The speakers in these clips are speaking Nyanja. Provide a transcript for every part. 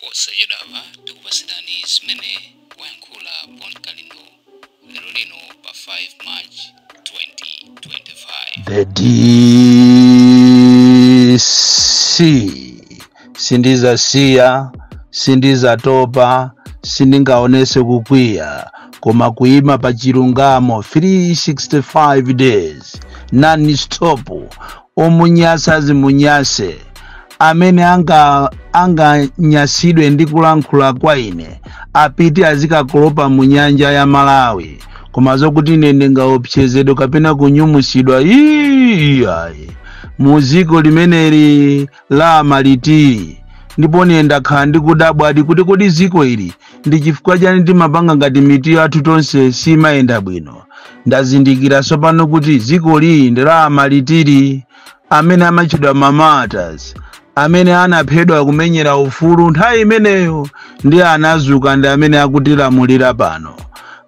Posachedwapa tikupasirani zimene wayankhula Bon Kalindo lero lino pa 5 March 2025. The DC, sindizasiya, sindizatopa, sindingaonese kukwiya, koma kuyima pa chilungamo 365 days non stop. Omunyasa azimunyase, amene anganyasidwe ndi kulankhula kwa ine apite azikakolopa mu nyanja ya Malawi. Koma zokuti ine ndingaopsezedwe kapena kunyumusidwa, iyayi, mu dziko limeneli la malitiri. Ndipo ine ndakhala ndikudabwadi kuti kodi dziko ili ndi chifukwa chani timapanga ngati miti yathu tonse simayenda bwino? Ndazindikira tsopano kuti dziko lili ndi la malitiri amene amatchedwa ma martyrs, amene anaphedwa kumenyera ufulu nthawi imeneyo, ndi anazuka ndi amene akutilamulira pano.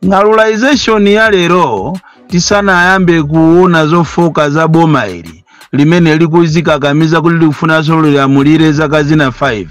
Ng'alulization ya lero, tisanayambe kuona zofoka za boma ili limene likuzikakamiza kuti likufunanso lilamulire zaka zina 5,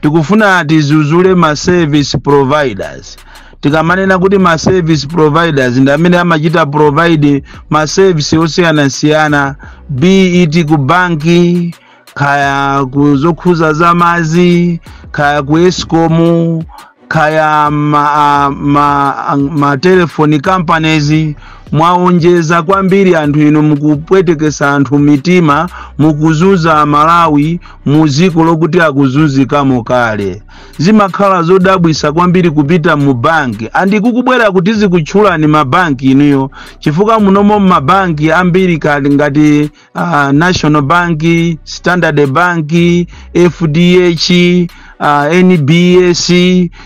tikufuna tizuzule ma service providers. Tikamanena kuti ma service providers ndi amene amachita provide ma service osiyanasiyana, be it ku banki, kaya ku zokhuza za madzi, kaya ku ESCOM, kaya ma telephone companies, mwaonjeza kwambiri. Anthu inu mukupwetekesa anthu mitima, mukuzuza Malawi mu dziko lokuti akuzunzikamo kale. Zimakhala zodabwisa kwambiri kupita mu banki andikukubwera kuti zikutchulani mabanki inuyo, chifukwa munomo mabanki ambiri kali ngati National Bank, Standard Bank, FDH, NBS.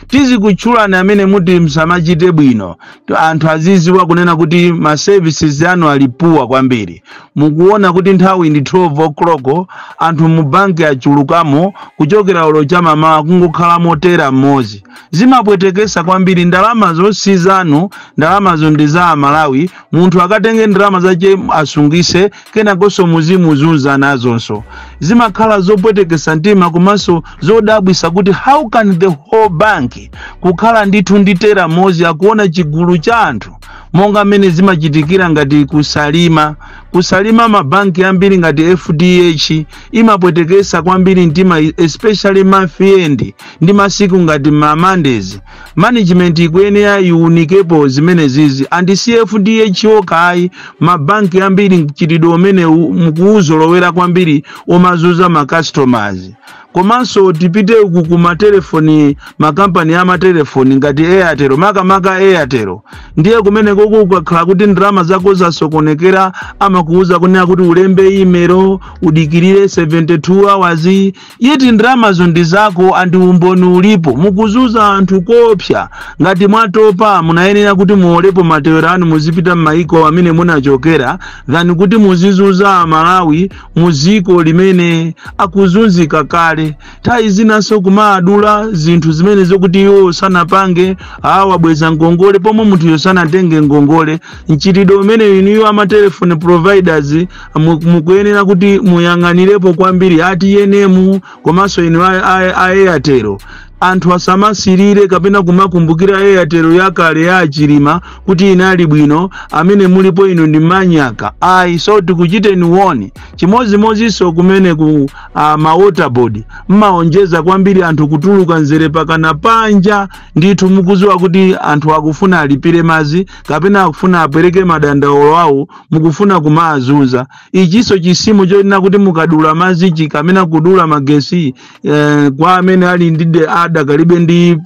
Tizikutchulani amene muti msamachite bwino, anthu aziziwa kunena kuti ma services anu ali poor kwambiri. Mukuona kuti nthawi ndi 12 o'clock, anthu mu banki achulukamo kuchokera ulo chamamawa, kungokhala motera mmodzi. Zimapwetekesa kwambiri. Ndalamazo si zanu, ndalamazo ndi za Amalawi. Munthu akatenge ndalama zace asungise, kenakonso muzimuzunza nazonso. Zimakhala zopwetekesa mtima komanso zodabwisa kuti how can the whole bank kukhala ndithu ndi teller mmodzi, akuona chigulu cha anthu, monga mmene zimachitikira ngati kusalima. Kusalima mabanki ambiri ngati FDH imapwetekesa kwambiri mtima, especially month end ndi masiku ngati ma Mondays. Management ikuyenera iwunikepo zimene zizi. And si FDH okhayi, mabanki ambiri mchitidwe umene mukuwuzolowera kwambiri, umazuza ma customers. Komanso tipite uku ku matelefoni, makampani a matelefoni ngati Airtel, makamaka Airtel, ndiye kumene koko ukakhala kuti ndalama zako zasokonekera, amakuuza kunena kuti ulembe email, udikirire 72 hours, yet ndalamazo ndi zako and umboni ulipo. Mukuzuza anthu kopsa. Ngati mwatopa, munayenera kuti muolepo matewero anu, muzipita m'mayiko amene munachokera, than kuti muzizuza Amalawi muziko limene akuzunzika kale. Nthawi zinanso kumaadula zinthu zimene zokuti iwo sanapange, awabweza ngongole pomwe munthuyo sanatenge ngongole. Mchitidwe umene inuyo ama telephone providers mukuyenera kuti muyang'anirepo kwambiri, ati yenemu komanso inu a Airtel. Anthu asamasirire kapena kumakumbukira Airtel yakale ya Achilima kuti inali bwino. Amene mulipo inu ndi manyaka ayi, so tikuchiteni woni. Chimodzimodzinso kumene ku ma water board, mmaonjeza kwambiri, anthu kutuluka nzere pakana panja ndithu. Mukuziwa kuti anthu akufuna alipire madzi kapena akufuna apereke madandaulo awo, mukufuna kumazunza. Ichinso chisimu chonena kuti mukadula madzi kapena kudula magesi, kwa amene ali ndi adakalibe ndi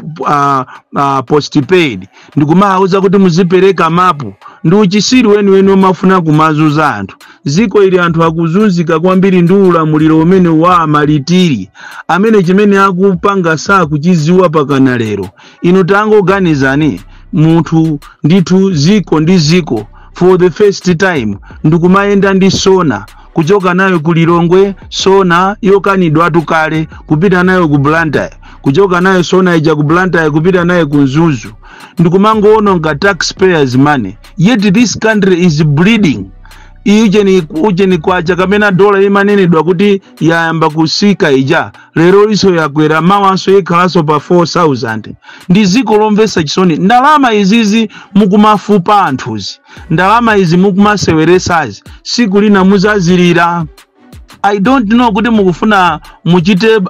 postpaid, ndikumawuza kuti muzipereka mapu, ndi uchisiru weniweni umafuna kumazuza anthu. Ziko ili anthu akuzunzika kwambiri ndi ulamuliro umene wa amalitiri amene chimene akupanga sakuchiziwa pakana lero. Inu tangoganizani, munthu ndithu, ziko ndi ziko, for the first time ndikumayenda ndi SONA, kuchoka nayo ku Lilongwe, SONA yokanidwatu kale, kupita nayo ku Blantyre, kuchoka nayo SONA ija ku Blantyre kupita nayo ku Mzuzu, ndikumangoononga taxpayers' money, yet this country is bleeding. Ijeni ujeni kwacha kapena dola imanenedwa kuti yayamba kusika ija, lero iso yakwera, mawanso ikhalanso pa 4000. Ndi ziko lomvetsa chisoni. Ndalama izizi mukumafupa anthuzi, ndalama izi mukumaseweresazi, siku lina muzazilira. I don't know kuti mukufuna muchite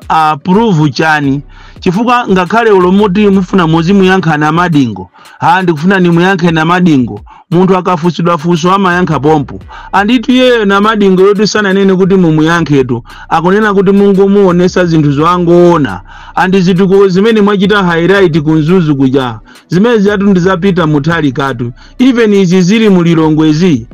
prove chani, chifukwa ngakhale ulomuti mufuna muzimuyankha na Madingo, ha, ndikufuna nimuyankhe na Madingo. Munthu akafusidwa funso amayankha pompo. Anditu iyeyo na Madingo yoti sananene kuti mumuyankhetu, akunena kuti mungomuonesa zinthu zoangoona. And zitukuko zimene mwachita highlight ku Mzuzu kuja, zimene zatu ndizapita Mutharikatu. Even izi zili mulilongwezi,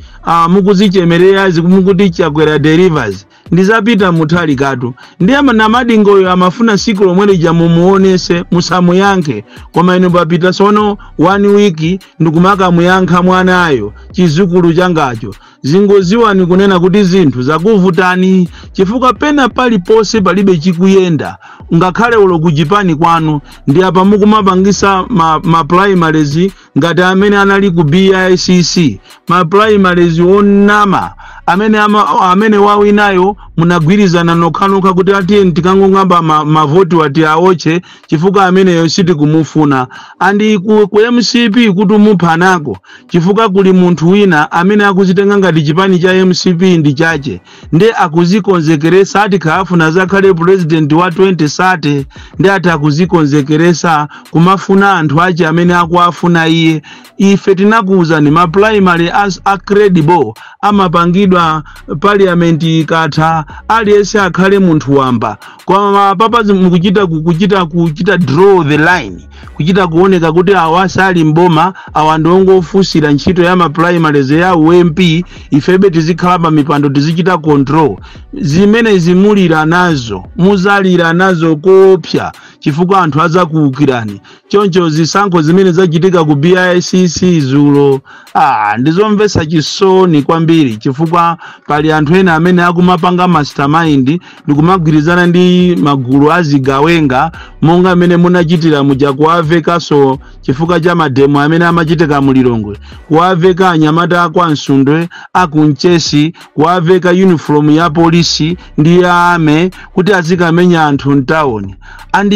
mukuzichemerera, mukuti Chakwera delivers, ndizapita Mutharikatu. Ndiye na Madingoyo amafuna siku lomwe lija mumuonese, musamuyankhe. Koma inu papita sono one week ndikumakamuyankha mwanayo, chizukulu changacho. Zingoziwani kunena kuti zinthu zakuvutani, chifukwa pena paliponse palibe chikuyenda, ngakhale ulo kuchipani kwanu. Ndi apa mukumapangisa ma primaries ngati amene anali ku BICC, ma primaries onama amene amene wawinayo munagwirizana nokhanokha kuti atiye tikangong'amba mavoti wati awoche, chifukwa ameneyo sitikumufuna. And ku MCP kuti muphanako, chifukwa kuli munthu wina amene akuzitenga ngati chipani cha MCP ndi chache, ndi akuzikonzekeresa ati kaafuna zakhale president wa 2030, ndi ati akuzikonzekeresa kumafuna anthu ache amene akuafuna iye. Ife tinakuwuzani, ma primary as a credible amapangidwa parliament ikatha, aliyense akhale munthu wamba. Koma papa mukuchita kuchita draw the line, kuchita kuoneka kuti awa sali mboma, awa ndi ongofunsira ntchito ya ma primaries ya uMP, ifebe tizikhala pa mipando tizichita control. Zimene zimulira nazo, muzalira nazo koopsa, chifukwa anthu azakuwukirani. Choncho zisankho zimene zachitika ku BICC zulo, ndizomvetsa chisoni kwambiri, chifukwa pali anthu ena amene akumapanga mastermind ndikumagwirizana ndi magulu azigawenga, monga amene munachitira muja kuwavekaso chifukwa cha mademo amene amachitika mu Lilongwe, kuwaveka anyamata akwa Msundwe, akunchesi, kuwaveka uniform ya polisi ndi ya army kuti azikamenya anthu mtawuni. And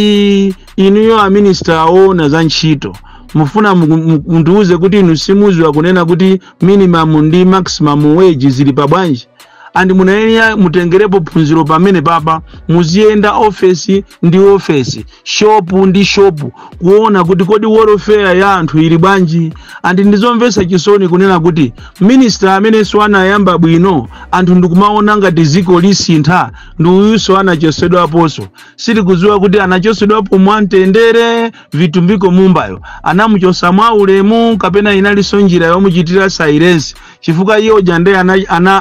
inuyo a minister aona za ntchito, mufuna mundiuze kuti inu simuziwa kunena kuti minimum ndi maximum wage zili pabwanji? And munayenera mutengerepo phunziro pamene papa, muziyenda ofesi ndi ofesi, shopu ndi shopu, kuona kuti kodi welfare ya anthu ili bwanji. And ndizomvetsa chisoni kunena kuti minister amenenso anayamba bwino, anthu ndikumaona ngati ziko lisintha, ndi uyunso anachosedwaponso. Sitikudziwa kuti anachosedwapo mwamtendere Vitumbiko Mumbayo, anamuchosa mwa ulemu, kapena inalinso njira yomuchitira silence, chifukwa iye uja ndiye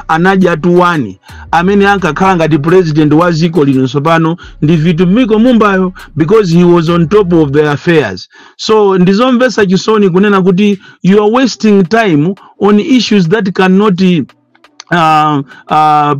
anadya tuwani. Amene ankakhala ngati president wa ziko lino tsopano ndi Vitumbiko Mumbayo, because he was on top of the affairs. So ndizomvetsa chisoni kunena kuti you are wasting time on issues that cannot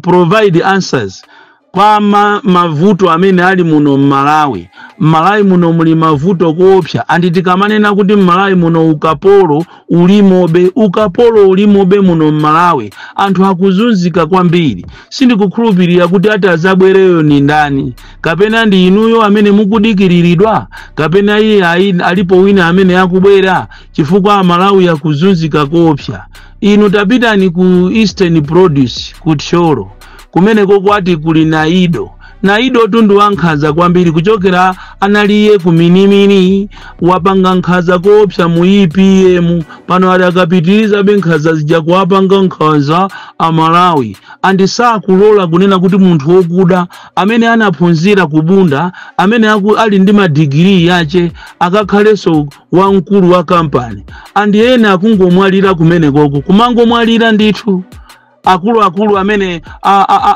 provide answers kwa mavuto amene ali muno mMalawi. Mmalawi muno muli mavuto koopsa. And tikamanena kuti mMalawi muno ukapolo ulimobe, ukapolo ulimobe muno mMalawi, anthu akuzunzika kwambiri. Sindikukhulupirira kuti ati azabwereyo ni ndani, kapena ndi inuyo amene mukudikiriridwa, kapena iye alipo wina amene akubwera, chifukwa Amalawi akuzunzika koopsa. Inu tapitani ku Eastern Produce ku Thyolo kumeneko, kwati kuli Naido. Naido tundu wankhanza kwambiri, kuchokera analiye ku Minimini wapanga nkhanza koopsa mu EPM. Pano ali akapitirizabe nkhanza zija, kuwapanga nkhanza Amalawi. And sakulola kunena kuti munthu wokuda amene anaphunzira kubunda, amene ali ndi madigiri yache, akakhalenso wamkulu wa kampani. And ena akungomwalira kumenekoko, kumangomwalira ndithu, akuluakulu amene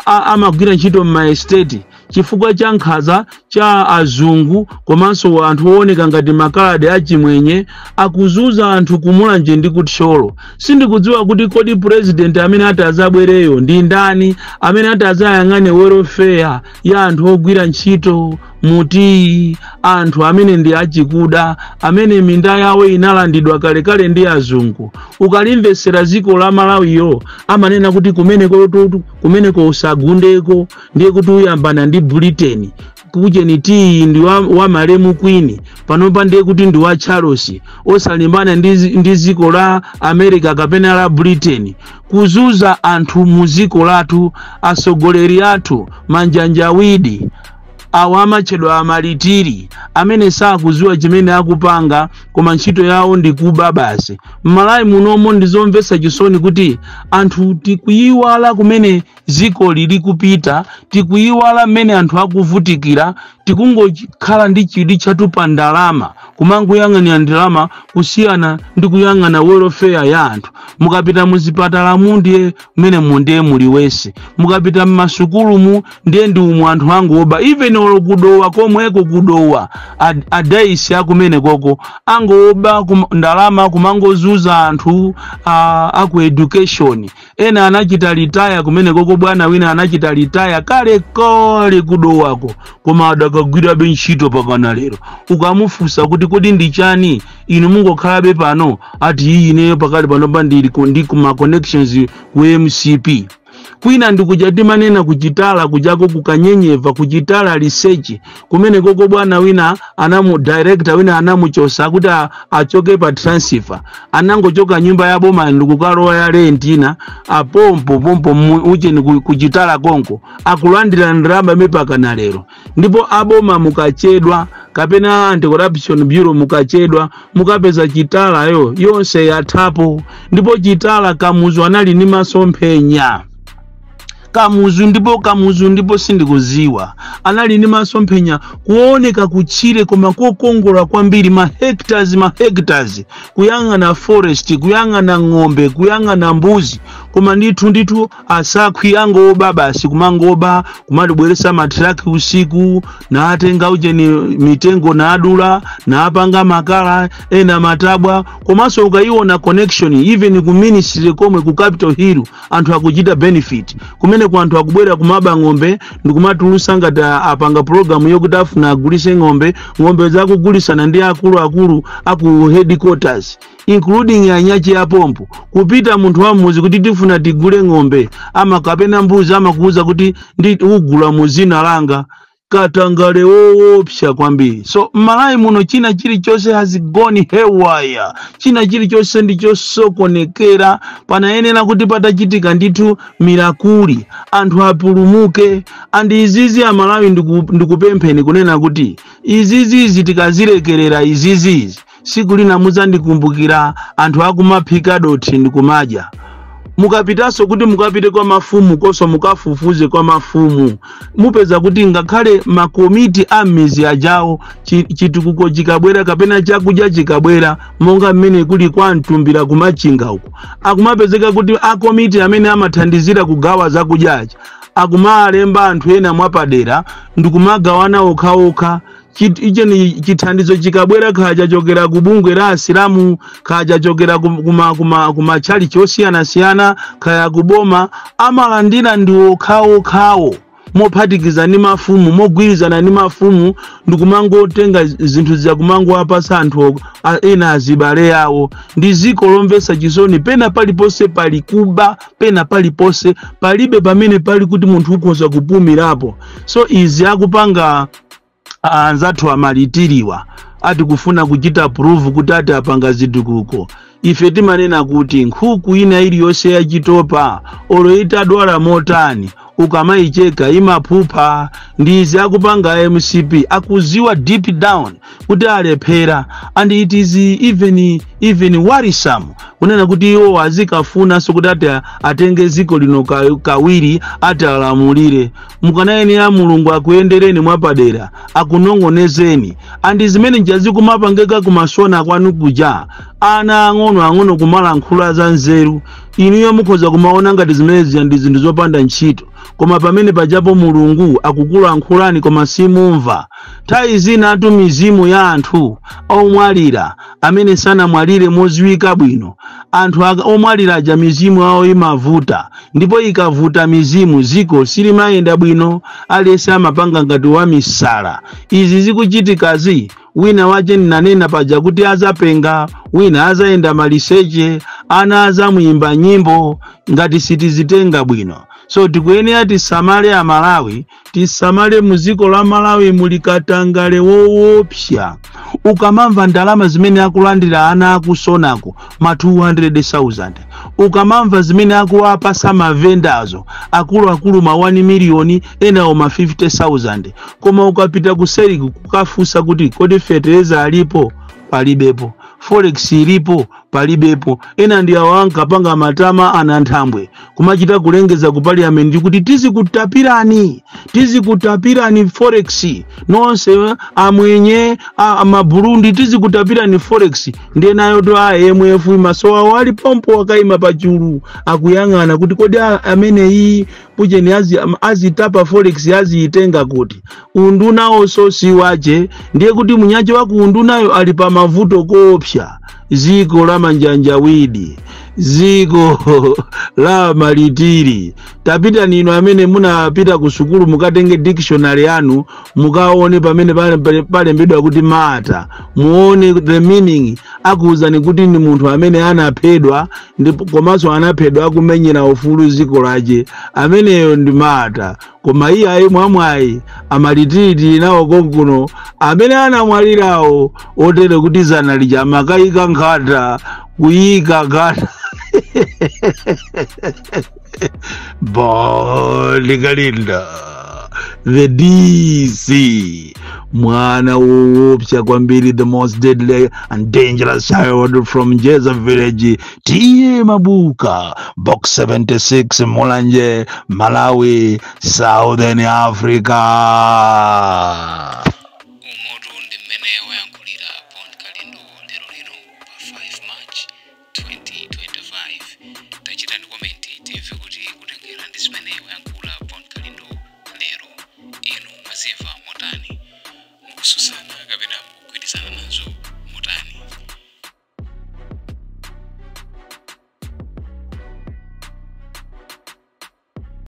amagwira ntchito m'maestate, chifukwa cha nkhanza cha azungu komanso anthu ooneka ngati makalade achimwenye akuzunza anthu kuMulanje ndi kuThyolo. Sindikudziwa kuti kodi president amene ati azabwereyo ndi ndani, amene ati azayang'ane welfare ya anthu ogwira ntchito Muti anthu amene ndi achikuda, amene minda yawo inalandidwa kalekale ndi azungu. Ukalimvesera dziko la Malawiyo, amanena kuti kumeneko kumeneko usagundeko, ndiye kuti uyambana ndi Britain. Kucheni tiyi ndi wa malemu Queen, panopa ndiye kuti ndi wa Charles. Osalimbana ndi dziko la America kapena la Britain. Kuzuza anthu mu dziko lathu, atsogoleri athu manjanjawidi awo amatchedwa amalitiri, amene sakuziwa chimene akupanga, koma ntchito yawo ndi kuba basi. M'Malawi munomo ndizomvetsa chisoni kuti anthu tikuyiwala kumene dziko lili kupita, tikuyiwala mmene anthu akuvutikira. Tikungokhala ndi chidwi chathu pa ndalama, kumangoyang'anira ndalama kusiyana ndi kuyang'ana welfare ya anthu. Mukapita muzipatalamu, ndiye mmene mundiye muli wese. Mukapita mmasukulumu, ndiye ndi umwe anthu angoba. Even olo kudowa komweko, kudowa adaisi akumene koko angoba ndalama, kumangozuza anthu aku education. Ena anachita retire kumene koko. Bwana wina anachita retire kale kale kudowako, koma adakagwirabe ntchito pakana lero. Ukamufunsa kuti, "Kodi ndi chani inu mungokhalabe pano?" Ati, "Iyi ineyo pakali panopa ndili ndi kuma connections ku MCP." Kwina ndikuja timanena kuchitala kujako, kukanyenyeva, kuchitala research kumene koko, bwana wina anamu director wina anamuchosa kuti achoke pa transfer. Anangochoka nyumba ya boma ndikukalowa ya rentina apompo pompo ucheni kuchitala konko, akulandira ndalama mipaka na lero. Ndipo aboma mukachedwa, kapena Anti-Corruption Bureau mukachedwa, mukapeza chitalayo yonse yathapo. Ndipo chitala, Kamuzu anali ndi masomphenya. Kamuzu, ndipo Kamuzu, ndipo sindikuziwa, anali ndi masomphenya kuoneka kutchire koma kokongola kwambiri, ma hectares, ma hectares, kuyang'ana forest, kuyang'ana ng'ombe, kuyang'ana mbuzi. Koma ndithu ndithu asakhwi angoba basi, kumangoba, kumatibweresa matraki usiku, naatenga ujeni mitengo, naadula, naapanga makala, ena matabwa. Komanso ukayiona connection, even ku ministry komwe ku Capitol Hill, anthu akuchita benefit kumene ku anthu akubwera kumaba ng'ombe ndikumatulusa ngati apanga program yokuti afuna agulise ng'ombe. Ng'ombe zakugulisana ndi akuluakulu aku headquarters, including anyachi apompo. Kupita munthu wa muzi kuti tifuna tigule ng'ombe ama kapena mbuzi, amakuuza kuti ndi ugula mu zina langa. Katangale woopsa kwambiri. So m'Malawi muno china chilichonse has gone haywire, china chilichonse ndi chosokonekera. Panayenera kuti patachitika ndithu miracle, anthu apulumuke. And izizi, Amalawi, ndikupempheni kunena kuti izizizi tikazilekerera, izizizi siku lina muzandikumbukira. Anthu akumaphika dothi ndikumadya. Mukapitanso kuti mukapite kwa mafumu koso, mukafufuze kwa mafumu, mupeza kuti ngakhale makomiti a m'mizi ajawo, chitukuko chikabwera kapena chakudya chikabwera, monga mmene kuli kwa Mtumbira kumachinga uku, akumapezeka kuti akomiti amene amathandizira kugawa zakudyachi akumalemba anthu ena mwapadera ndikumagawana okhaokha. Icheni chithandizo chikabwera, kaya chachokera ku bungwe la Asilamu, kaya chachokera kuma tchalichi osiyanasiyana, kaya kuboma, amalandira ndi okhaokhawo, mophatikiza ndi mafumu, mogwirizana ndi mafumu, ndikumangotenga zinthu ziyakumangowapasa anthu ena azibale awo. Ndi ziko lomvetsa chisoni. Pena paliponse pali kuba, pena paliponse palibe pamene pali kuti munthu ukhoza kupumirapo. So izi akupanga anzathu amalitiriwa, ati kufuna kuchita prove kuti ati apanga zitukuko. Ife timanena kuti nkhuku ina iliyonse yachitopa, olo itadwala motani, ukamayicheka imaphupha. Ndizi akupanga MCP, akuziwa deep down kuti alephera. And it is even worrisome kunena kuti iwo azikafunanso kuti ati atenge ziko lino kawiri, ati alamulire. Mukanayenera Mulungu akuyendereni mwapadera, akunong'onezeni. And zimene njazikumapangika kumasona kwanu kuja, ana ang'ono ang'ono kumalankhula za nzeru, inuyo mukhoza kumaona ngati zimene zija ndi zinthu zopanda ntchito. Koma pamene pajapo Mulungu akukulankhulani koma simumva. Nthawi zina atu mizimu ya anthu omwalira amene sanamwalire moziwika bwino, anthu omwalira aja mizimu yawo imavuta, ndipo ikavuta mizimu ziko silimayenda bwino, aliyense amapanga ngati wamisala. Izi zikuchitikazi, wina wache ndinanena paja kuti azapenga, wina azayenda maliseche, ana azamuyimba nyimbo ngati sitizitenga bwino. So tikuyenera tisamale Amalawi, tisamale. Muziko la Malawi muli katangale woopsa. Ukamamva ndalama zimene akulandira ana akusonako, ma 200,000, ukamamva zimene akuwapasa mavendazo akuluakulu, ma 1 miliyoni, enawo ma 50,000, koma ukapita kuseriku kukafunsa kuti kodi fetereza alipo, palibepo, forex ilipo, palibepo. Ena ndi awo ankapanga matama ananthambwe kumachita kulengeza ku parliament kuti tizikutapirani, tizikutapirani forex nonse amwenye, amaburundi, tizikutapirani forex. Ndiye nayo to IMF maso awo ali pompo, akayima pachulu akuyang'ana kuti kodi ameneyi pucheni azitapa forex aziyitenga kuti? Undunawonso si wache, ndiye kuti munyache wa ku undunayo ali pa mavuto koopsa. Ziko la manjanjawidi, ziko la malitiri. Tapita nino amene munapita ku sukulu, mukatenge dictionary yanu, mukaone pamene palembedwa kuti martyr, muone the meaning. Akuwuzani kuti ni munthu amene anaphedwa ndipo komanso anaphedwa akumenyera ufulu ziko lache, ameneyo ndi martyr. Koma iye ayi, mwamwayi amalitiri nawo konkuno amene anamwalirawo, otere kuti zana lija amakayika nkhata, kuyika nkhata. Bon Kalindo, the DC, mwana woopsa kwambiri, the most deadly and dangerous child from Jeza village, T/A Mabuka, Box 76, Mulanje, Malawi, Southern Africa. Umotu ndi mmene wayankhulira Bon Kalindo lero lino pa 5 March 2025. Tachitani comment timve kuti kutengera ndi zimene wayankhula Bon Kalindo lero, inu mwazimva motani? Mukususana kapena mukugwirizana nazo?